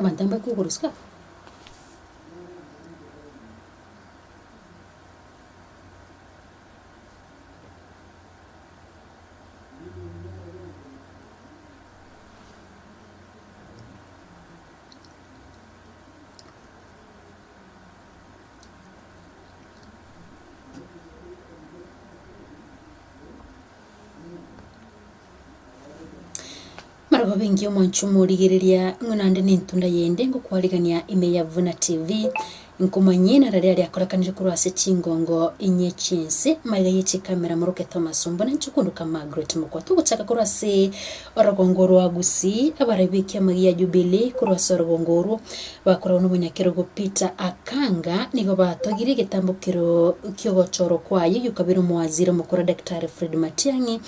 Abanto mbakwe isiko abwo. Marogoba engiya omwanche omorigereria ng'o naende nentunda yende ngokwarigania ime ya Vuna TV, nkomanyie narari aria akorekanire korwa ase chingongo inye chi'ense, magega ye chikamera moroke Thomas Ombuna inche okondoka Margaret Mokwa. Togochaka korwa ase orogongo rwa Gusii, abarai b'ekiama gia Jubilee korwa ase orogongo orwo bakoragwa nomonyakerogo Peter Akanga nigo batogirie egetambokero ki'ogochorwa kwaye oyio omowaziri omokoro Daktari Fred Matiang'i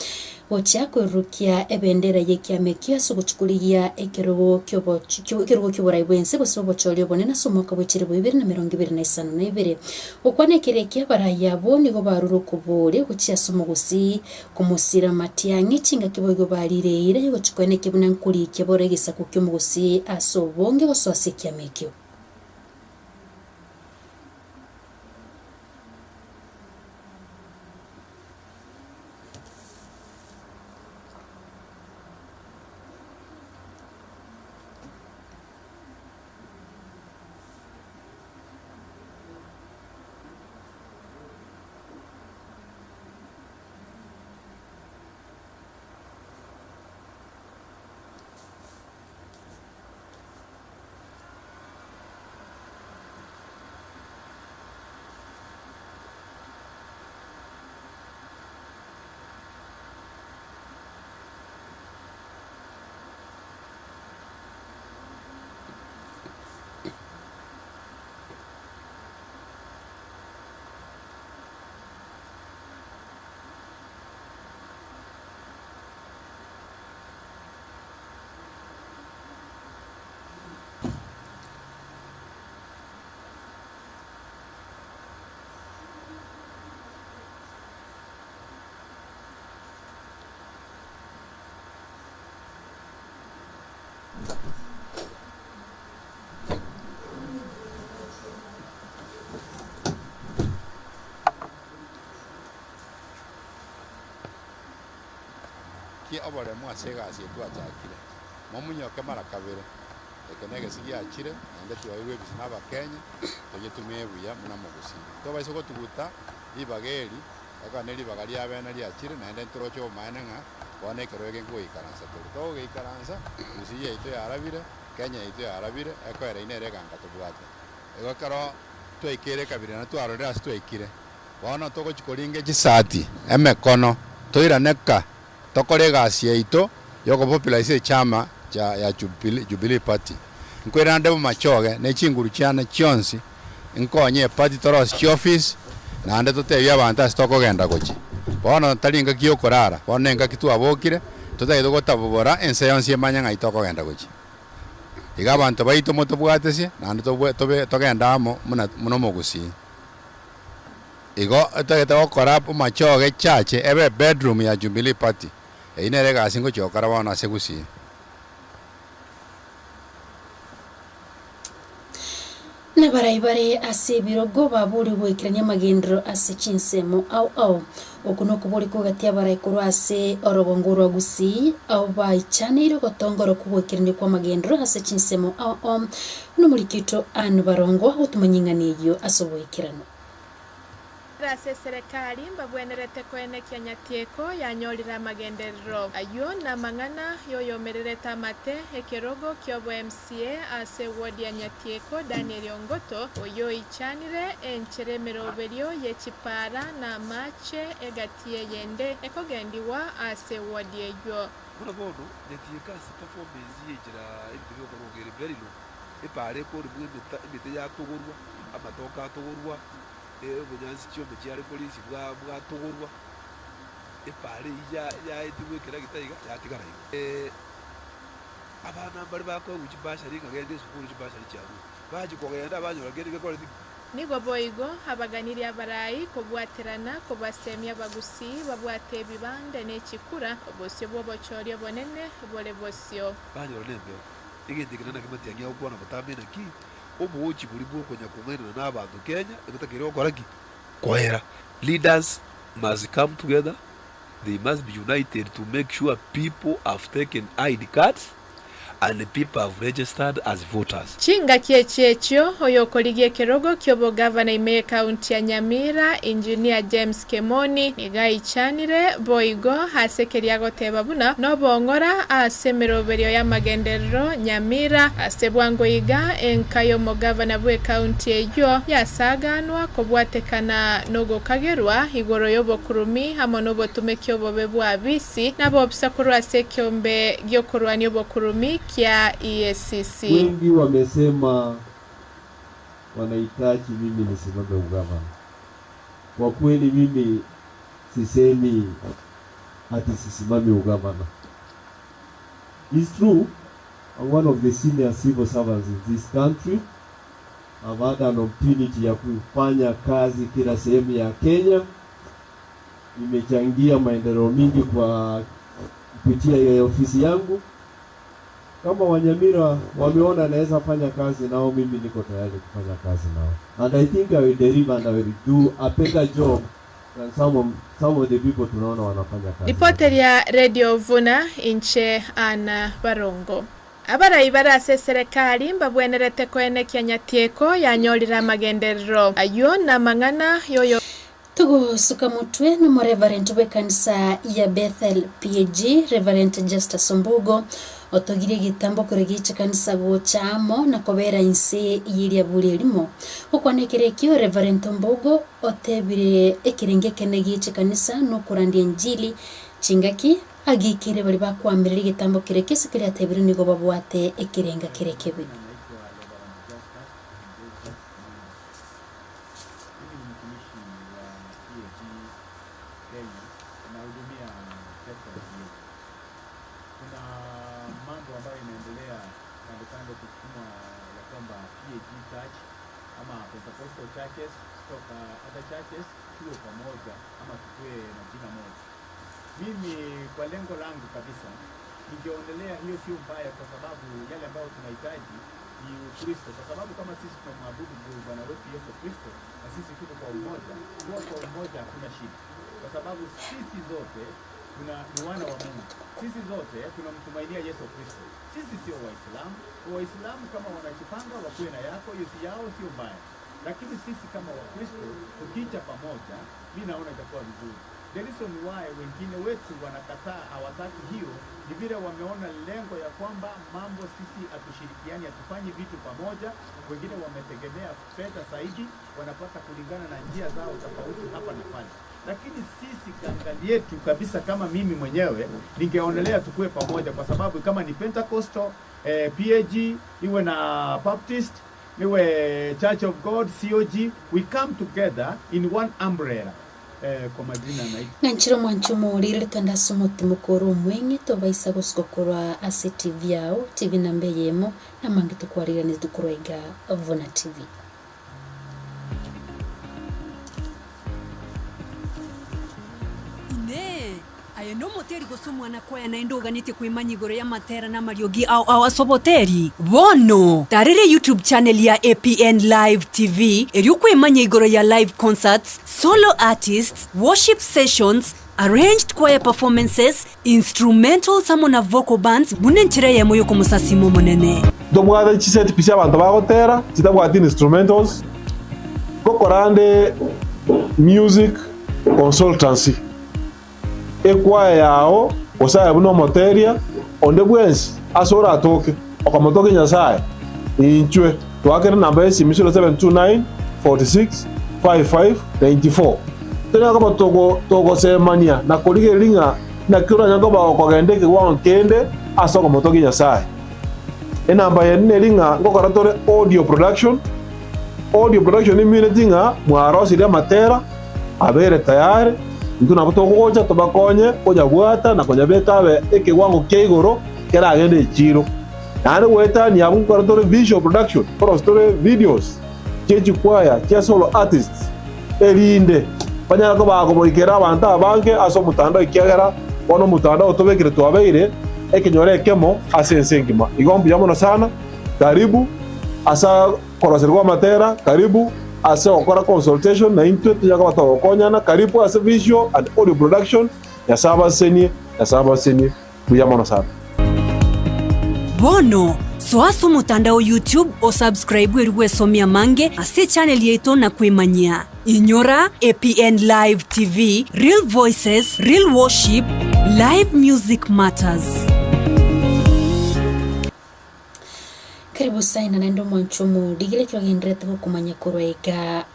Gochia koirurukia ebendera y'ekiama ekio ase ogochia korigia ekerogo ekerogo ki'oborai bw'ense gose obochori obonene ase omwaka bwe chilifu ibere na emerongo ebere na isano na ibere. Gokwana ekero eke abarai abwo nigo barure okoboria gochia ase omogusii komosira amatiang'i chingaki boigo barire eira y'ogochia koena ekia buna nkorikia bore egesaku ki'omogusii ase obonge gosoa ase ekiama ekio. Ki oboremu ase egasi eye twachakire, momonyoke mara kabere. Eke negesi giachire, naende twairwe ebisi n'Abakenya, toyetumie buya buna mogusii. Tobaisa gotuguta ribaga eri, ekero ne ribaga ria bene riachire, naende ntoroche obomaene ng'a bono ekero eke nkogoikaransa tore. Togogeikaransa, gusii yaito yarabire, Kenya yaito yarabire, ekoera eye nere eganka tobwate. Igo ekero twaikeire ekabira na twarorire ase twaikire, bono togochia koringa chisati, emekono, toirane ka, tokore egasi yaito yokopopularize echama chia ya Jubilee Party. Nkoirana nde bomachoge ne chinguru chiane chionsi, nkonye eparty torosie chiofisi, naende totebie abanto ase tokogenda gochia. Bono tari engaki yokorara, bono nengaki twabokire, totagete gotabobora ense yonsi emanye ng'ai tokogenda gochia. Iga abanto baito motobwatesie, naende tobwe tobe togende amo buna buna omogusii. Igo otagete gokora bomachoge echache ebe ebedroom ya Jubilee Party, eyio nere egasi ngochia gokora bono ase Gusii. Nabarai bare ase ebirogo baborie goikerania amagenderero ase chinsemo ao ao. Oko nokoboria kw'egati y'abarai korwa ase orogongo rwa Gusii, abwo baichaneire ogotongora kw'ogoikerania kw'amagenderero ase chinsemo ao ao, buna omoriki oito Anne Barongo agotumanya ing'ana eyio ase oboikeranu. Ere ase eserekari mbabwenerete koenekia nyatieko yanyorire amagenderero. Ayio namang'ana y'oyomererete amate ekerogo ki'obo-MCA ase ewodi ya Nyatieko Daniel Ongoto, oyio oichanire enchera emeroberio ye chipaara na amache egati eyende ekogendigwa ase ewodi eyio. Buna bono nyatieko ase performance y'enchera ebinto biokoronga ere very low, epaara ekoremwa emeta emete yatogorwa, amatoke atogorwa. Obonyansi chiombe chiare korisia bwa bwatogorwa, epaara eyio ya yaetigwe ekeragita iga yatigara igo. Abana mbare bakoegwa chibasari ng'a genda esukuru chibasari chiarure, bachia kogenda banyora kende gekoreti ki? Nigo boigo abaganirie abarai kobwaterana kobasemia abagusii babwate ebibande ne chikura, obosio bw'obochori obonene bore bosio. Banyora nembeo. Egento eke naende Matiang'i agokwana botambe naki, oboochi boria bwokonya kong'ainana na abanto Kenya, ebotakeire gokora ki? Koera. Leaders must come together, they must be united to make sure people have taken ID cards and people have registered as voters. Chingaki echi echio, oyokorigia ekerogo ki'obogavana ime y'ekaunti ya Nyamira, Engineer James Kemoni, nigo aichanire boigo ase keria agoteba buna nobong'ora ase emeroberio y'amagenderero Nyamira. Ase bwango iga, enka y'omogavana bw'ekaunti eyio yasaganwa kobwatekana nogokagerwa igoro y'obokurumi amo nobotumeki obobe bw'abisi nabobisa korwa ase ekeombe gi'okorwania obokurumi kia EACC. Wengi wamesema wanahitaji mimi nisimame ugavana. Kwa kweli mimi sisemi ati sisimami ugavana. It's true, I'm one of the senior civil servants in this country. I've had an opportunity ya kufanya kazi kila sehemu ya Kenya. Nimechangia maendeleo mingi kwa kupitia ya ofisi yangu. Kama Wanyamira wameona naweza fanya kazi nao, mimi niko tayari kufanya kazi nao, and I think I will deliver and I will do a better job than some of the people tunaona wanafanya kazi. Ripoti ria Radio Vuna, inche Anna Barongo. Abarai bare ase eserekari mbabwenerete koenekia nyatieko yanyorire amagenderero ayio namang'ana y'oyo. Togosuka motwe nomoreverend bw'ekanisa ya Bethel PAG, Reverend Justus Ombugo, otogirie egetambo kore gi'chikanisa gocha amo na kobera inse y'eriaburi erimo. Gokwana ekero ekio, Reverend Ombugo otebire ekerenge ekene gi'chikanisa nokorandia enchili chingaki agikire baria bakoamerera egetambo kere ekio ase keria atebire nigo babwate ekerenga kere ekebe. Naitwa Reverend Justus Mbugu Mwingi. Mimi ni mtumishi wa PAG Kenya, nahudumia Bethel PAG. Kuna mambo ambayo inaendelea kando kando kusukuma ya kwamba PAG Church ama Pentecostal churches kutoka other churches tuwe pamoja ama tukue na jina moja. Mimi kwa lengo langu kabisa ningeonelea hiyo sio mbaya, kwa sababu yale ambayo tunahitaji ni Ukristo, kwa sababu kama sisi tunamwabudu Bwana wetu Yesu Kristo na sisi tuko kwa umoja, kuwa kwa umoja hakuna shida, kwa sababu sisi zote tuna ni wana wa Mungu, sisi zote tunamtumainia Yesu Kristo. Sisi sio Waislamu. Waislamu kama wanajipanga wakuwe na yako, hiyo si yao, sio mbaya, lakini sisi kama Wakristo tukija pamoja, mi naona itakuwa vizuri. The reason why wengine wetu wanakataa, hawataki hiyo, ni vile wameona lengo ya kwamba mambo sisi hatushirikiani, hatufanyi vitu pamoja. Wengine wametegemea fedha zaidi, wanapata kulingana na njia zao tofauti hapa na pale, lakini sisi kangali yetu kabisa, kama mimi mwenyewe ningeonelea tukue pamoja, kwa sababu kama ni Pentecostal PAG iwe na Baptist iwe Church of God COG, we come together in one umbrella. Kwa majina naitwa Ng'anchire omwancho omorire twende ase omotimo kore omweng'e tobaisa gosuka korwa ase TV yao TV namba eyemo namange tokwariganeti korwa iga Vuna TV. Inee! Aye nomoteri gose omwana kwaya naende oganetie kwemanya igoro y'amatera na amariogi ao ao ase oboteri? Bono, tarera YouTube channel ya APN Live TV erio kwemanya igoro ya live concerts, solo artists, worship sessions, arranged choir performances, instrumentals amo na vocal bands buna enchera eyemo y'okomosasima Omonene. Ntobwate chiseti pi chi'abanto bagotera chitabwati instrumentals, ngokora nde music consultancy. Ekwaya yao, gose aye buna omoteria onde bwensi ase oratoke okomotokia Nyasae, inchwe toakere enamba y'esimi 0729 46 55 94. Tonyare koba togosemania na korigereria ng'a naki oranyare koba okogenda ekewango kende ase okomotokia Nyasae. Enamba yende neri ng'a ngokora tore audio production. Audio production emineti ng'a mwarosirie amatera abere tayari, intwe nabo togocha tobakonye konyabwata na konyabeka abe ekewango kia igoro keragende echiro. Naende goetania abwo nkokora tore visual production, nkorosia tore videos chie chikwaya chia solo artists, erinde banyare koba bakoboikera abanto abange ase omotandao ekiagera bono omotandao otobekire twabeire. ekenyoro ekemo ase ense engima. Igo mbuya mono sana, karibu ase koroserigwa amatera, karibu ase ogokora consultation naintwe tonya koba togokonyana, karibu ase visual and audio production, Nyasae abasesenie, Nyasae abasesenie, mbuya mono sana. Bono, soa ase omotandao YouTube osubscribe erio gwesomia amange ase echannel yaito na kwemanyia. Inyora APN Live TV, real voices, real worship, live music matters. Karibu saina naende omwancho omorigire ekero ogendererete gokomanya korwa iga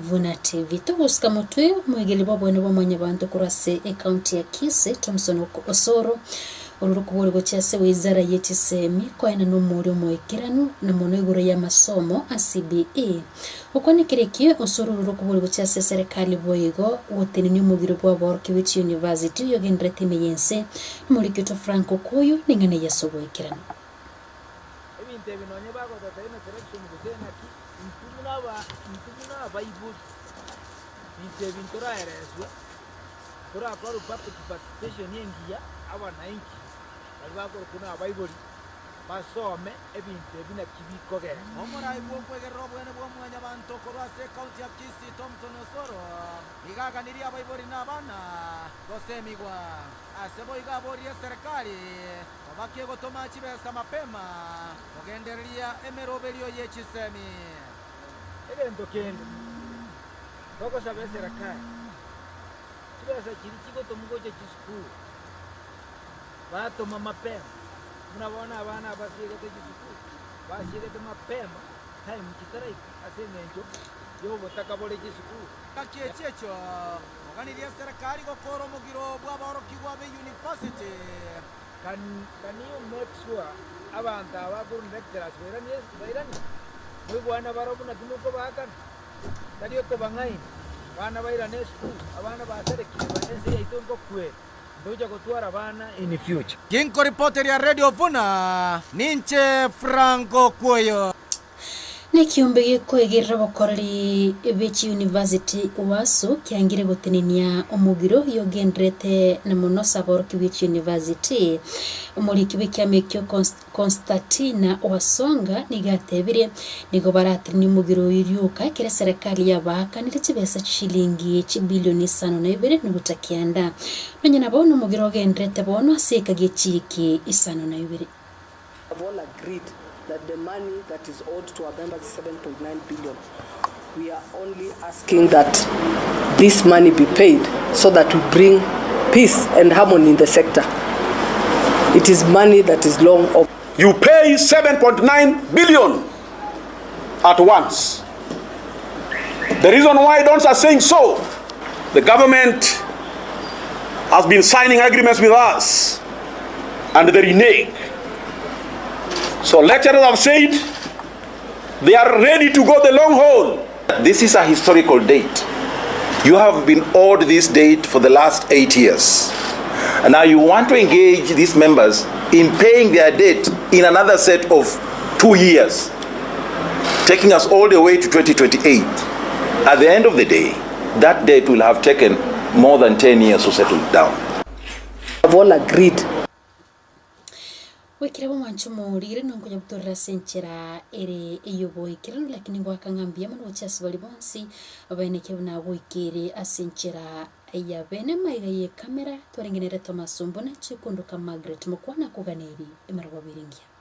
Buna TV. Togosika motwe omoegeri bw'oboene bwa mwanyabanto korwa ase ecounty ya Kisii Thomson Osoro ororo kobori gochia ase wizara ye chisemi koenana omori omoikeranu na mono igoro y'amasomo a CBE. Okwanekera eki Osoro ororo kobori gochia ase eserekari boigo gotenenia omogiro bw'aborokia be chiuniversity oyogendererete ime y'ense nomoriki oito Frank Okoyo neng'ana eye ase oboikeranu. Ebinto ebi nonye bagototebia ng'a selection gose naki, intwe buna aba intwe buna abaibori, binto ebi ntoraereswe, torakorwe public participation engiya, abanainchi baria bakorokwa buna abaibori, basome ebinto ebi naki bikogenda. Omorai bw'okwegerera obwene bwa mwanyabanto korwa ase ekaunti ya Kisii Thomson Osoro nigo aganirie abaibori na abana gosemigwa. Ase boigo aboririe eserekari Kobakia gotoma chibesa mapema kogendereria emeroberio ye chisemi. Egento kende, togosaba eserekari, chibesa chiria chigotomwa gocha chisukuru, batoma mapema, buna bono abana abasiegete chisukuru, basiegete mapema time chitaraika ase eng'encho y'obotaka bore chisukuru. Ngaki echi echio oganirie eserekari gokora omogiro bw'aborokigwa be university. Can can you make sure abanto aba akorwa lecturers bairanie bairanie? Moigwane barobwo naki mokobaakana? Tari okobang'aina, abana bairane esukuru, abana basarekire ba ense yaito nkokwera, ntocha gotwara abana in future. Ginkoripoteria Radio buna ninche Franco Kwoyo. Nekiombe gekoegerera obokoreri be chiuniversity UASU kiangire gotenenia omogiro yogendererete na mono ase aborokia be chiuniversity. Omoriki bw'ekiama ekio Constatina Wasonga nigo atebire nigo baratenenie omogiro oyio rioka ekero eserekari yabaakanire chibesa chishilingi chibilioni isano na ibere nuguta kianda. Nonya nabo nomogiro ogendererete bono ase eka gie chiiki isano na ibere. have all agreed that the money that is owed to our members is 7.9 billion. We are only asking that this money be paid so that we bring peace and harmony in the sector. It is money that is long overdue. You pay 7.9 billion at once. The reason why dons are saying so, the government has been signing agreements with us and they renege. So lecturers have said they are ready to go the long haul. This is a historical date. You have been owed this date for the last 8 years. And now you want to engage these members in paying their debt in another set of 2 years, taking us all the way to 2028. At the end of the day, that debt will have taken more than 10 years to settle down. Have all agreed. Goikera bomwancha omorire nonkonya butorera ase enchera ere ey'oboikeranu, lakini ngoaka ng'a mbuya mono gochia ase baria bonsi abaeneke buna goikere ase enchera ya bene. Maiga y'ekamera twarenge nere Thomas Ombuna, chikunduka Margaret Mokwana, koganeiri emerobobiri engiya.